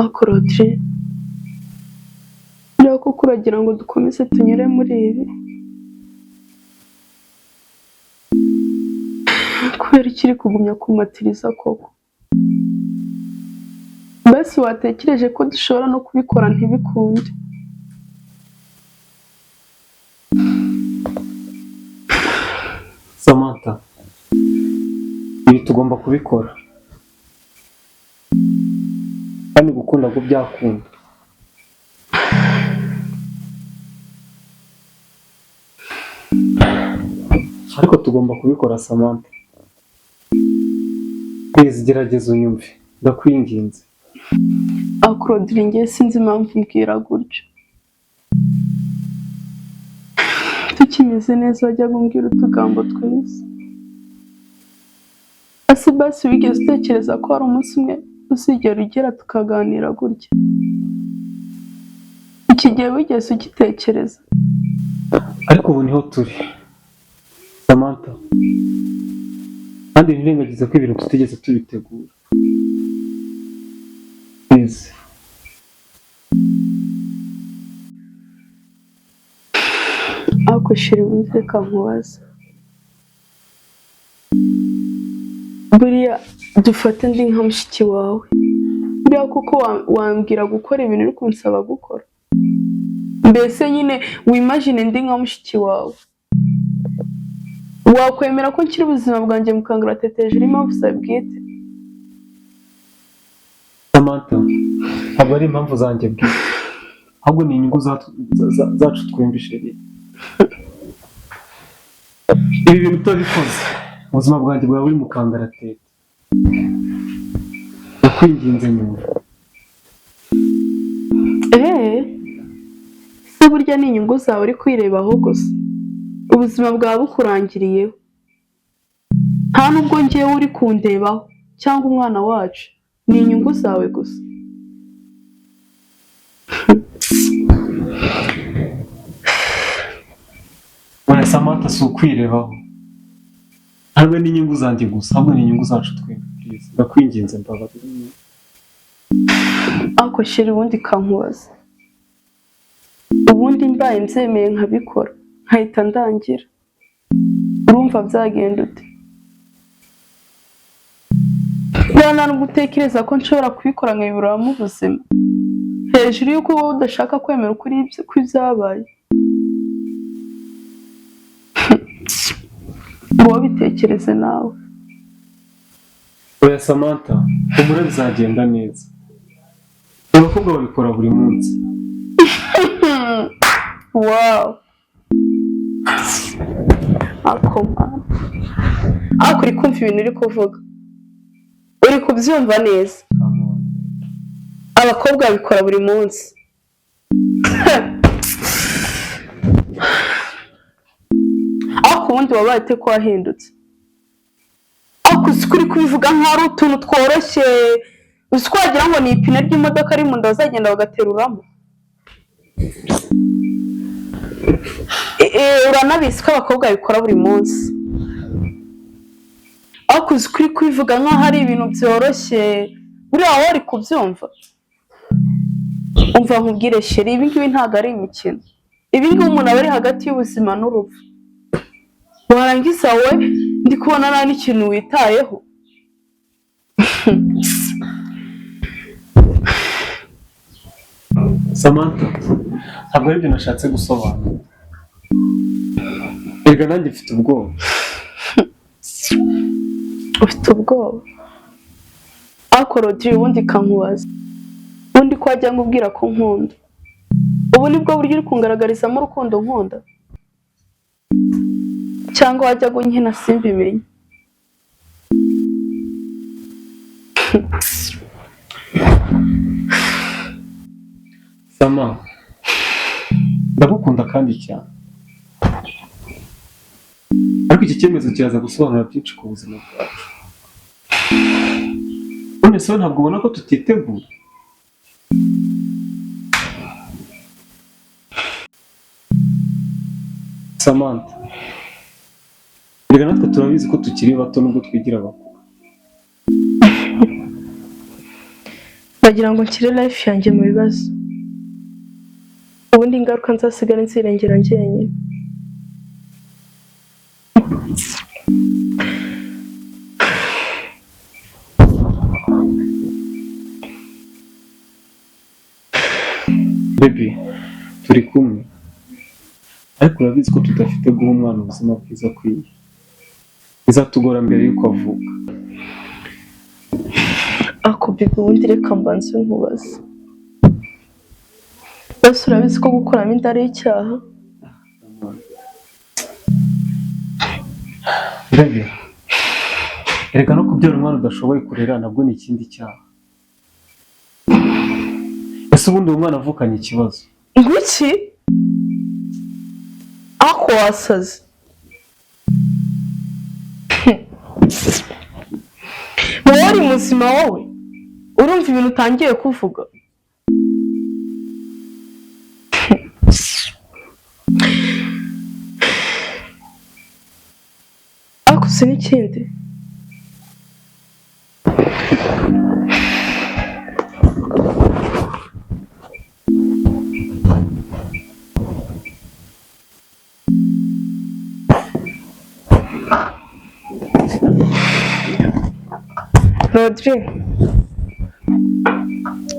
Ariko Rodri, buriya koko uragira ngo dukomeze tunyure muri ibi? Kubera iki uri kugumya kumatiriza koko? Mbese watekereje ko dushobora no kubikora ntibikunde? Samantha, ibi tugomba kubikora kandi gukunda ko byakunda. Ariko tugomba kubikora Samantha. Please gerageza unyumve, ndakwinginze. Ariko Rodri, njye sinzi impamvu umbwira gutyo. Tukimeze neza wajyaga umbwira utugambo twiza. Ese basi wigeze utekereza ko hari umunsi umwe uzigera ugera tukaganira gutya? Iki gihe wigeze ugitekereza? Ariko ubu niho turi Samantha, kandi ntirengagize ko ibintu tutigeze tubitegura. Please. Ariko shira ubundi reka nkubaze. Buriya dufate ndi nka mushiki wawe, buriya kuko wambwira gukora ibintu uri kunsaba gukora? Mbese nyine wimagine ndi nka mushiki wawe, wakwemera ko nshyira ubuzima bwanjye mu kangaratete hejuru y'impamvu zawe bwite? Samantha, ntabwo ari impamvu zanjye bwite, ahubwo ni inyungu zacu twembi chérie. Ibi bintu utabikoze ubuzima bwanjye bwaba buri mu kangaratete. Ndakwinginze nyumva. Eee, se burya ni inyungu zawe uri kwirebaho gusa, ubuzima bwawe bukurangiriyeho. Nta nubwo ngewe uri kundebaho cyangwa umwana wacu, ni inyungu zawe gusa. Oya Samantha, si ukwirebaho, ntabwo ni inyungu zanjye gusa, ahubwo ni inyungu zacu twembi. Please, ndakwinginze mbabarira. Ariko shira ubundi kankubaza, ubundi mbaye mbyemeye nkabikora nkahita ndangira, urumva byagenda ute? Buriya nta nubwo utekereza ko nshobora kubikora nkabiburamo ubuzima, hejuru y'uko wowe udashaka kwemera ukuri kw'ibyabaye. Ngo bitekereze nawe. Oya Samantha, humura bizagenda neza. Abakobwa babikora buri munsi. Wow, ako mana, ariko uri kumva ibintu uri kuvuga, uri kubyumva neza? Come on. Abakobwa babikora buri munsi. Ariko ubundi wabaye ute ko wahindutse? Ariko uzi ko uri kubivuga nk'aho ari utuntu tworoshye, uzi ko wagira ngo ni ipine ry'imodoka ari mu nda bazagenda bagateruramo. Uranabizi ko abakobwa babikora buri munsi. Ariko uzi ko uri kubivuga nk'aho ari ibintu byoroshye, buriya wowe uri kubyumva? Umva nkubwire chérie, ibi ngibi ntabwo ari imikino. Ibi ngibi umuntu aba ari hagati y'ubuzima n'urupfu. Warangiza wowe ndi kubona nta n'ikintu witayeho. Samantha, ntabwo aribyo nashatse gusobanura. Erega nanjye mfite ubwoba. Ufite ubwoba? Ariko Rodri, ubundi kankubaza, ubundi ko wajya ngo ubwira ko nkunda, ubu nibwo buryo uri kungaragarizamo urukundo nkunda? Cyangwa wajyaga unkina simbimenye? Sama, ndagukunda kandi cyane, ariko iki cyemezo kiraza gusobanura byinshi ku buzima bwacu. None se ntabwo ubona ko tutiteguye? Samantha, erega natwe turabizi ko tukiri bato nubwo twigira abakuru. Ndagira ngo nshyire life yanjye mu bibazo, ubundi ingaruka nzasigara nzirengera njyenyine. Baby, turi kumwe, ariko urabizi ko tudafite guha umwana ubuzima bwiza akwiye. Bizatugora mbere y'uko avuka. Ako bébé, ubundi reka mbanze nkubaze. Bose urabizi ko gukuramo inda ari icyaha? Baby, erega no kubyara umwana udashoboye kurera nabwo ni ikindi cyaha. Ese ubundi uwo mwana avukanye ikibazo? Ngwiki? Ako wasaze! Wowe uri muzima? Wowe urumva ibintu utangiye kuvuga? Ariko si n'ikindi. Rodri,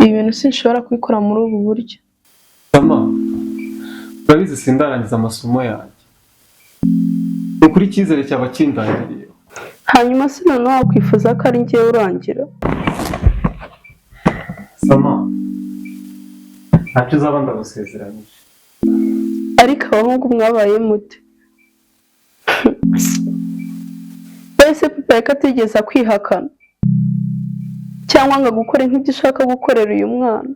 ibi bintu sinshobora kubikora muri ubu buryo. Tama, urabizi sindarangiza amasomo yanjye. Ni ukuri icyizere cyaba kindangiriye. Hanyuma se noneho wakwifuza ko ari njyewe urangira? Sama, ntacyo uzaba, ndagusezeranyije. Ariko abahungu mwabaye mute? Ese papa reka atigeze akwihakana cyangwa ngo agukore nk'ibyo ushaka gukorera uyu mwana?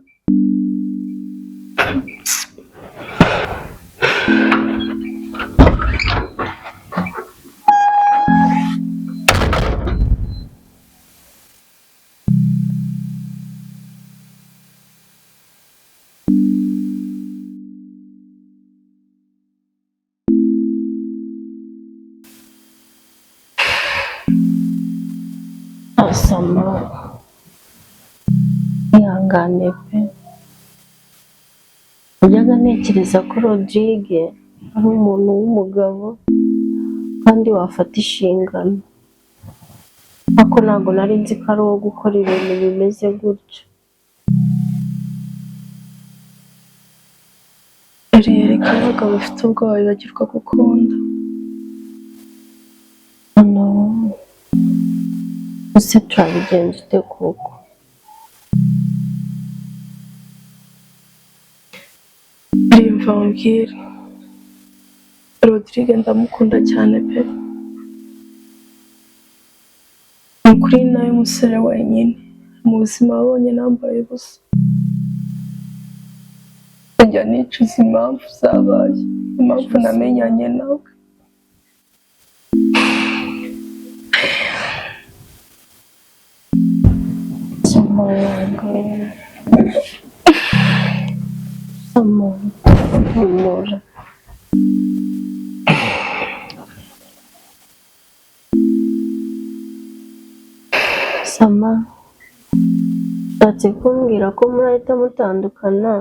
Asama, ihangane pe. Najyaga ntekereza ko Rodrigue ari umuntu w'umugabo kandi wafata inshingano, ariko ntabwo nari nzi ko ari uwo gukora ibintu bimeze gutyo. Reka, abagabo bafite ubwoba bibagirwa gukunda. No, ese turabigenza ute koko? Rimva mubwire, Rodrigue ndamukunda cyane pe. Ni ukuri, ni nawe musore wenyine mu buzima wabonye nambaye ubusa. Njya nicuza impamvu zabaye, impamvu namenyanye nawe. Sama, wihangane. Sama, humura. Sama, ushatse kumbwira ko murahita mutandukana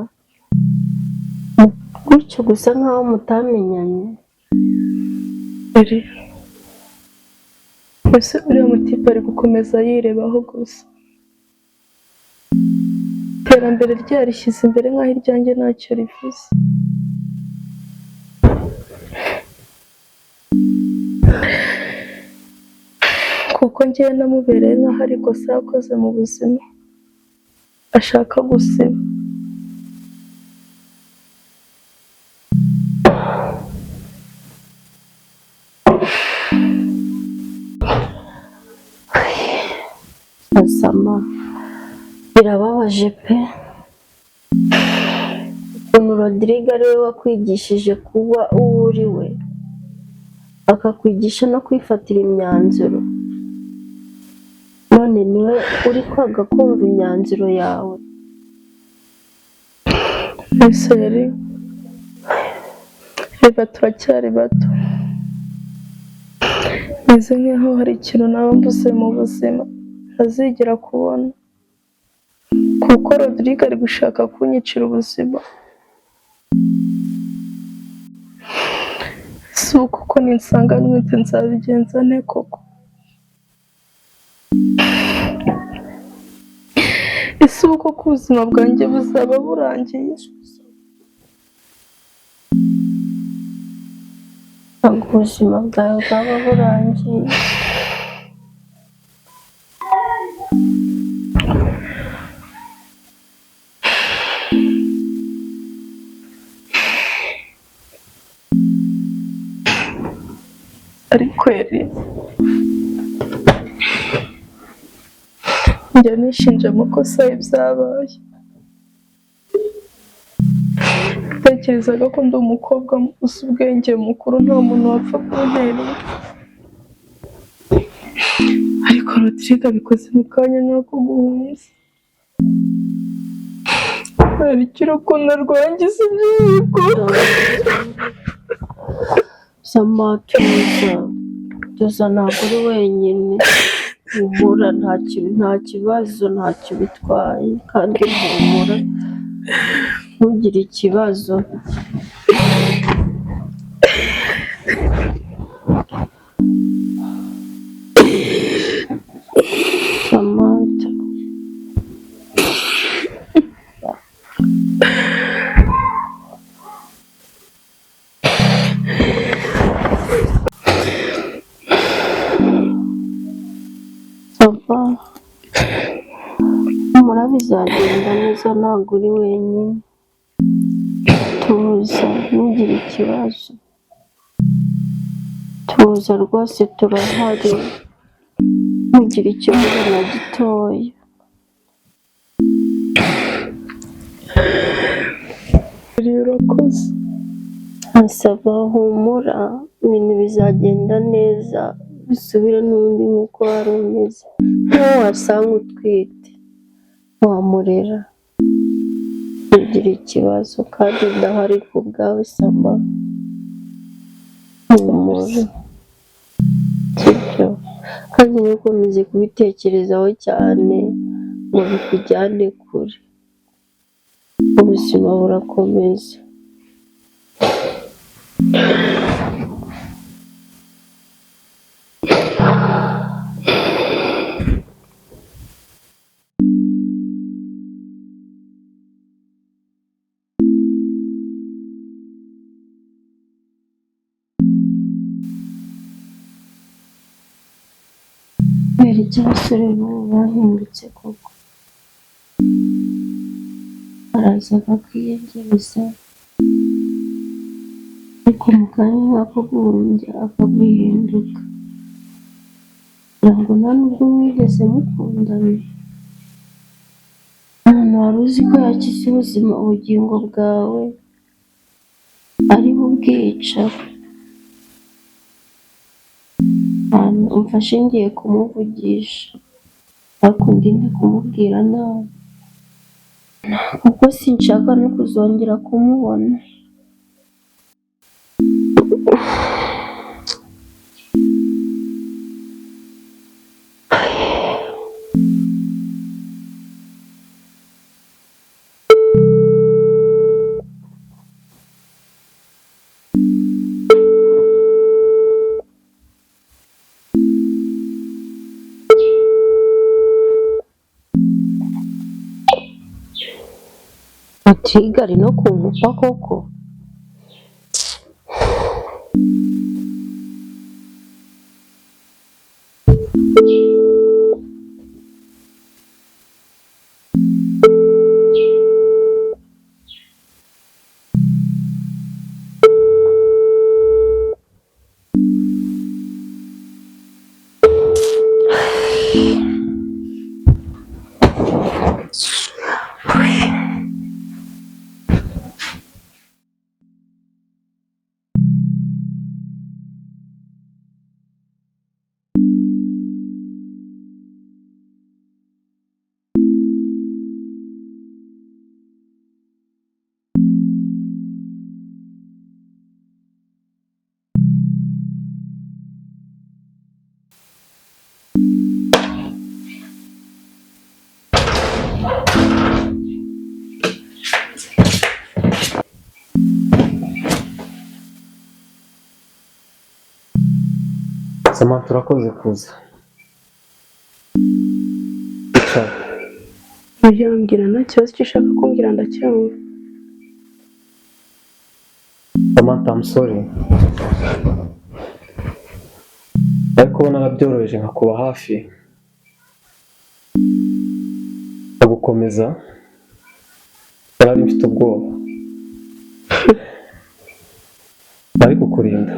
gutyo gusa nkaho mutamenyanye? Eri, ese uriya mutipe ari gukomeza yirebaho gusa, iterambere rye yarishyize imbere nk'aho iryanjye ntacyo rivuze. Kuko njyewe namubereye nk'aho ari ikosa yakoze mu buzima ashaka gusiba. Sama, birababaje pe, ukuntu Rodrigue ari we wakwigishije kuba uwo uri we, akakwigisha no kwifatira imyanzuro, none niwe uri kwanga kumva imyanzuro yawe. Ese yari, reba turacyari bato, meze nk'aho hari ikintu naba mbuze mu buzima ntazigera kubona. Kuko Rodrigue ari gushaka kunyicira ubuzima. Si uko ko ninsanga ntwite nzabigenza nte koko? Ese ubu koko ubuzima bwanjye buzaba burangiye? Ntabwo ubuzima bwawe bwaba burangiye. Ariko yari njya nishinja amakosa y'ibyabaye. Natekerezaga ko ndi umukobwa uzi ubwenge mukuru, nta muntu wapfa kuntera inda. Ariko Rodrigue abikoze mu kanya nk'ako guhumbya. Kubera iki urukundo rwangiza iby'ibikorwa? Sama, tuza, tuza, ntabwo uri wenyine. Humura, nta kibazo, ntacyo bitwaye, kandi humura, ntugire ikibazo. Samantha, ça va, humura, bizagenda neza, ntabwo uri wenyine. Tuza, ntugire ikibazo. Tuza rwose, turahari, ntugire ikibazo na gitoya. Urakoze. Ansaba, humura, ibintu bizagenda neza, bisubire n'ubundi nk'uko wari umeze. Niyo wasanga utwite wamurera, ntugire ikibazo, kandi ndahari ku bwawe. Sama, humura, sibyo? Kandi ntukomeze kubitekerezaho cyane ngo bikujyane kure, ubuzima burakomeza. Kubera iki abasore b'ubu bahindutse koko? Araza akakwiyegereza, ariko mu kanya nk'ako guhumbya akaguhinduka. Ngira ngo nta nubwo mwigeze mukundana. Umuntu wari uzi ko yakiza ubuzima, ubugingo bwawe, ari bubwica. Umfashe, ngiye kumuvugisha, ariko ndinde kumubwira nabi, kuko sinshaka no kuzongera kumubona. Rodrigue ari no kumupa koko? Samantha, urakoze kuza. Icara. Ibyo wambwira nta kibazo, icyo ushaka kumbwira ndacyumva. Samantha, I'm sorry. Ariko ubona narabyoroheje nkakuba hafi, nkagukomeza, nari mfite ubwoba. Nari kukurinda.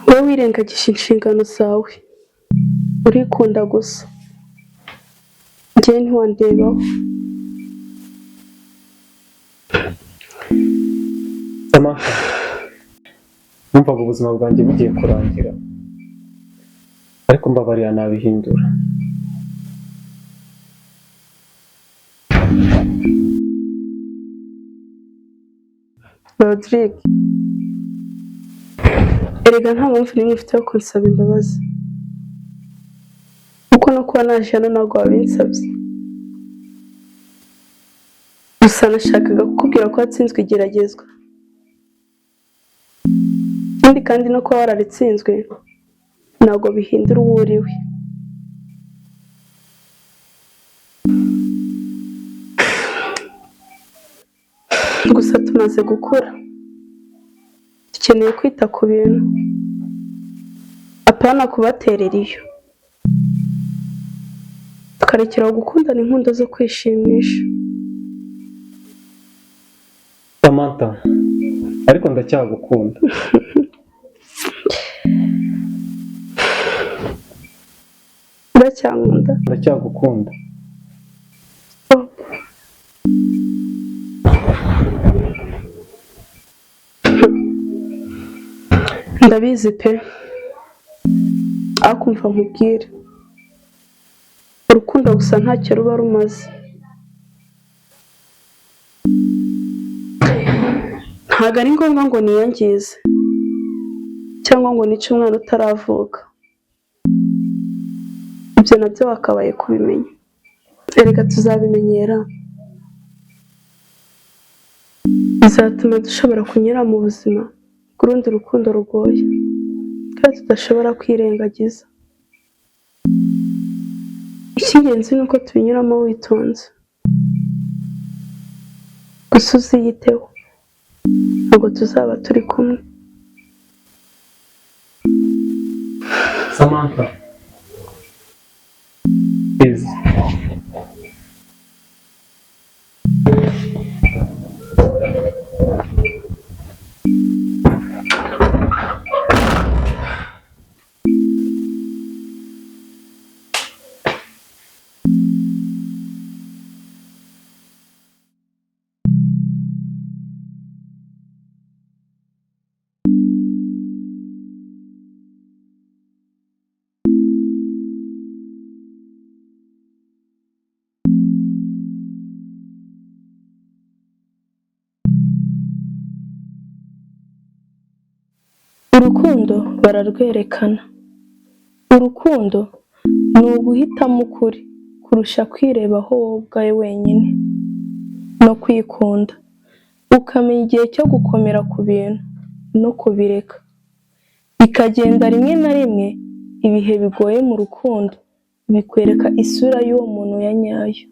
Wowe wirengagije inshingano zawe, urikunda gusa, njyewe ntiwandebaho. Samantha, numvaga ubuzima bwanjye bugiye kurangira, ariko mbabarira nabihindura. Rodrigue, erega nta mpamvu n'imwe ufite yo kunsaba imbabazi, kuko no kuba naje hano ntabwo wabinsabye. Gusa nashakaga kukubwira ko watsinzwe igeragezwa, ikindi kandi no kuba wararitsinzwe ntabwo bihindura uwo uri we. Gusa tumaze gukura, dukeneye kwita ku bintu, apana kubaterera iyo, tukarekeraho gukundana inkundo zo kwishimisha. Samantha, ariko ndacyagukunda. Uracyankunda? Ndacyagukunda. Stop. Ndabizi pe, ariko umva nkubwire, urukundo gusa ntacyo ruba rumaze. Ntabwo ari ngombwa ngo niyangize cyangwa ngo nice umwana utaravuka, ibyo nabyo wakabaye kubimenya. Erega tuzabimenyera, bizatuma dushobora kunyura mu buzima bw'urundi rukundo rugoye kandi tudashobora kwirengagiza. Icy'ingenzi ni uko tubinyuramo witonze, gusa uziyiteho, ntabwo tuzaba turi kumwe. Samantha, please. Urukundo bararwerekana. Urukundo ni uguhitamo ukuri kurusha kwirebaho wowe ubwawe wenyine no kwikunda, ukamenya igihe cyo gukomera ku bintu no kubireka bikagenda. Rimwe na rimwe ibihe bigoye mu rukundo bikwereka isura y'uwo muntu ya nyayo.